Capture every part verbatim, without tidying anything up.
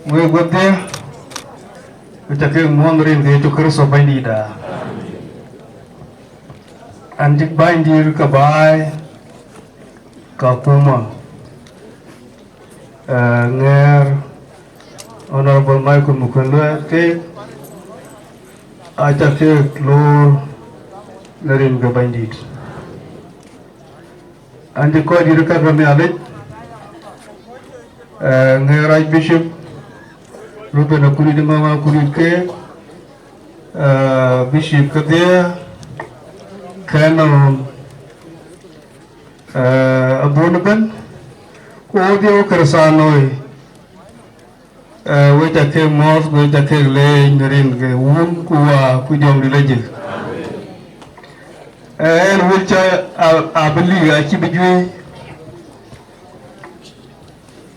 Wek wedhie, ku ca kek muɔ̈ɔ̈th rin ke Yecu Kërtho Bɛ̈nydïïtda. An cï bänydït ke baai, ka kuma, eh, ŋɛɛr, Honorable Michael Makuei Lueth keek, aca kek loor në rin ke Bɛ̈nydït. An cï kɔc dït ë kake Nhialic, eh, ŋɛɛr Archbishop Reuben Akurdit, Ŋɔŋ Akurdit keek, eh, Bishop kedhie, Canon, eh, abun ëbën, ku ɣodhie Kërthianoi. Eh, wek ca kek muɔ̈ɔ̈th, wek ca kek leec në rin ke Wun ku Wä ku Jɔŋdït Lajik. Eh, ɣɛn wël ca a, abï lik acï bï juëc.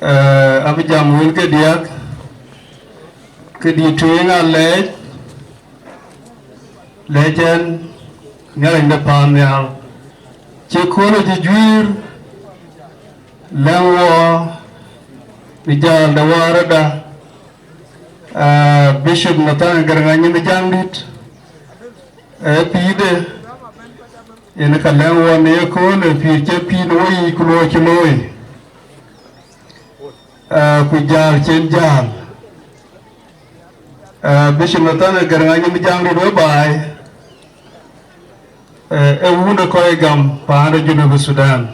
Eh, abï jam wël ke diäk, ke dït tueŋ alɛɛc, lɛc ɛn Nhialic de paannhial, cï köölë cï juiir, lɛ̈ŋ wɔ në jäl de wäärda, ah, Bishop Nathaniel Garaŋ Anyieth Jaŋdït, eh, pïïrde, yen ka lɛ̈ŋ wɔ në ye köölë, pïïr cï pïïr në wɔ yiic ku luɔi cï looi, ah, ku jäl cïn jäl. Eh, Bishop Nathaniel Garaŋ Anyieth Jaŋdït wë baai, eh, ee wun ë kɔc gam paan de Junub Thudan.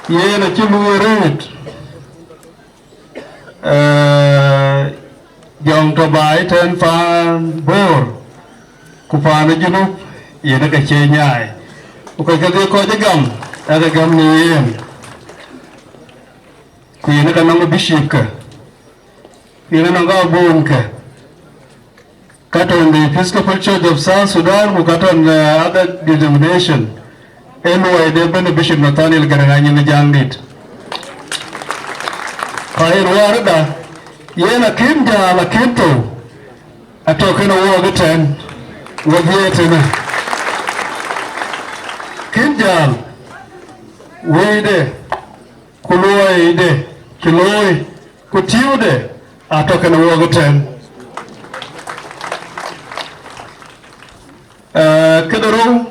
Yen acï luui rëët, eh, jɔŋ tɔ̈ baai tɛ̈n paan Bor, ku paan de Junub, yen ë ke cie nyaai. Ku kɔc kedhie kɔc ë gam, ë ke gam në yen. Ku yen ë ka nɔŋ bishop ke, ku yen ë nɔŋ ka abun ke, ka tɔ̈ in the Episcopal Church of South Sudan, ku ka tɔ̈ in, uh, other denomination, ee luɔi de bɛ̈n Bishop Nathaniel Garaŋ Anyieth Jaŋdït. Ka yen wäärda, yen akën jäl, akën thou, atɔ̈ kënë wɔɔk ëtɛ̈n, wedhie tënë. Kën jäl, wëide, ku luɔide cï looi, ku tiude atɔ̈ kënë wɔɔk ëtɛ̈n. Eh, këde rou,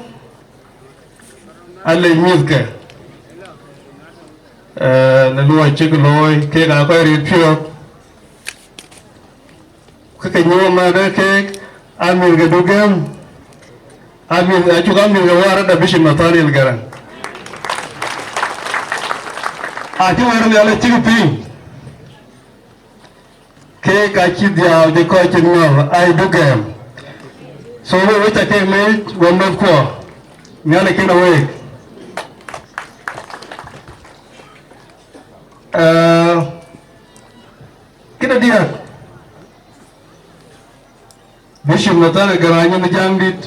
alec mïthke, eh, në luɔi cïk looi, kek aa kɔc rït piɔ̈ɔ̈th. Ke ke nyuɔɔth mɛ̈thë keek, amïth ke Dugem, amïth, acuk amïth ke wäärda Bishop Nathaniel Garaŋ. Acï wɛ̈t Nhialic cïk piŋ, keek acï dhiau cï kɔc cï ŋɔ̈l, aa Dugem. So, we, we ca keek leec, we mɛ̈thkuɔ, Nhialic kënë week. Eh, Këde diäk, Bishop Nathaniel Garaŋ Anyieth Jaŋdït,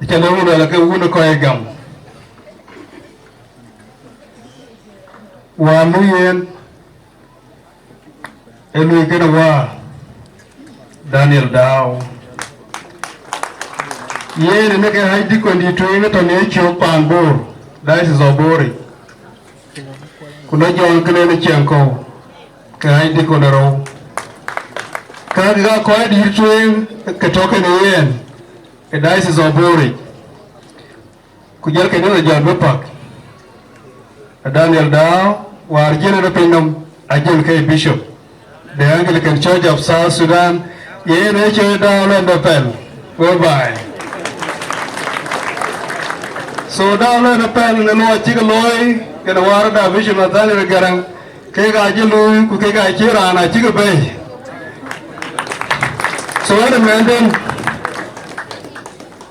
aca lëu luɛl ke wun ë kɔc gam. Wäär nu yen, ë lui kënë wäär, Daniel Dau. Yen ë ke Archdeacon dït tueŋ tɔ̈ në cök paan Bor, Diocese of Bor. Ku lɔ John Clement Ciɛŋkɔ̈u, ke Archdeacon ë rou. Ka ke ka kɔc dït tueŋ ke tɔ̈ kënë yen ë Diocese of Bor. Ku jɔl ke dït John bï pak. Daniel Dau, wäär jiël ë pinynhom, ajɔl ke Bishop the Anglican Church of South Sudan, yen ë cɔl Dau Lɛ̈ndɛ̈ Pɛl, we baai. So Dau Lɛ̈ndɛ̈ Pɛl në luɔi cïk looi, kënë wäärda Bishop Nathaniel Garaŋ, kek aa cï luui, ku kek aa cï raan aa cïk bɛ̈ɛ̈i. So ɣɛn ë mɛnhden,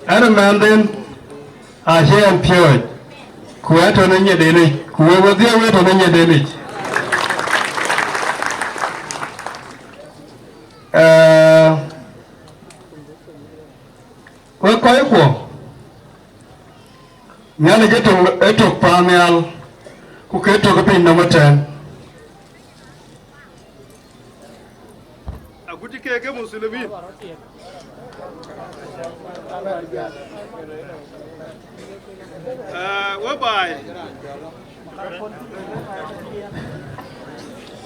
ɣɛn ë mɛnhden, acï ɣɛn piɔ̈ɔ̈c, ku ɣɛn tɔ̈ në nyiɛ̈tdenic, ku wek wedhie wek tɔ̈ në nyiɛ̈tdenic. Eh, wek kɔckuɔ, Nhialic ë tök, ë tök paannhial, ku ke tök ë pinynhom ëtɛ̈ɛ̈n. Agut cï keek ke Muslimin. Eh, we baai.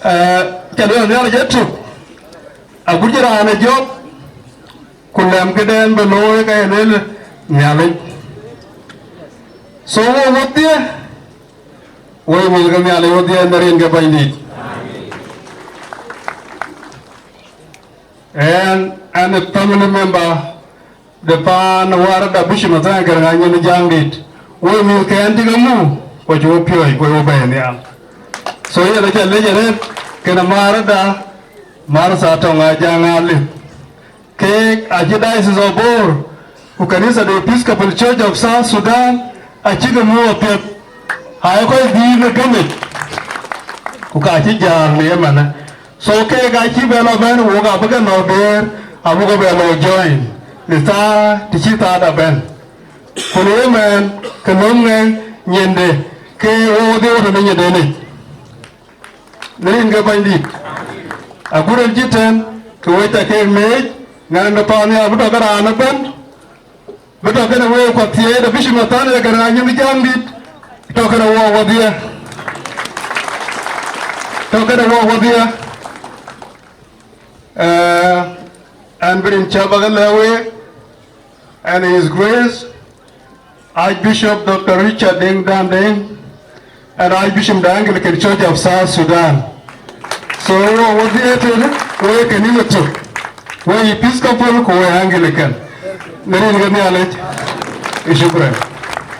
Eh, ca lueel Nhialic ë tök, agut cï raan ë jɔk, ku lɛm këden bï looi ka ye lueel Nhialic. So wo wodhie, wo mïth ke Nhialic wodhie në rin ke Bɛ̈nydït. Ɣɛn, ɣɛn ë family member de paan Warada Bishop Nathaniel Garaŋ Anyieth Jaŋdït, wo mïth ke ɣɛn cï ke muk, ku cï wo piɔ̈ɔ̈c, ku wo bɛ̈ɛ̈i nhial. So yen aca lec arëët, kënë Marada, Martha Tɔŋ Ajaŋ Alith. Keek acï Diocese of Bor, ku Kanisa de Episcopal Church of South Sudan, acï ke muk apiɛth. Aa ye kɔc dhil në gämic, ku ka cï jäl në ëmënë. So keek acï bɛ lɔ bɛ̈n, wok abï ke lɔ beer, abï ke bɛ lɔ join në thaa të cï thaada bɛ̈n. Ku në ëmën, ke lom ŋɛ nyinde, ke wo dhil wo tënë nyindenic. Në rin ke Bɛ̈nydït. Agut röt cï tɛ̈n, ke wek ca keek leec, ŋɛn de paannhial bï tɔ̈ ke raan ëbɛ̈n, bï tɔ̈ kënë week kuat thiëëc de Bishop Nathaniel Garaŋ Anyieth Jaŋdït, tɔ̈ kënë wok wodhie. Tɔ̈ kënë wok wodhie. Eh, ɣɛn bï rin cä bä ke lɛ̈k week, and His Grace Archbishop Doctor Richard Deng Dan Deng, and Archbishop the Anglican Church of South Sudan. So wo wodhie tënë, wo ye kanisa tök, wo Episcopal ku wo Anglican. Në rin ke Nhialic. Shukran.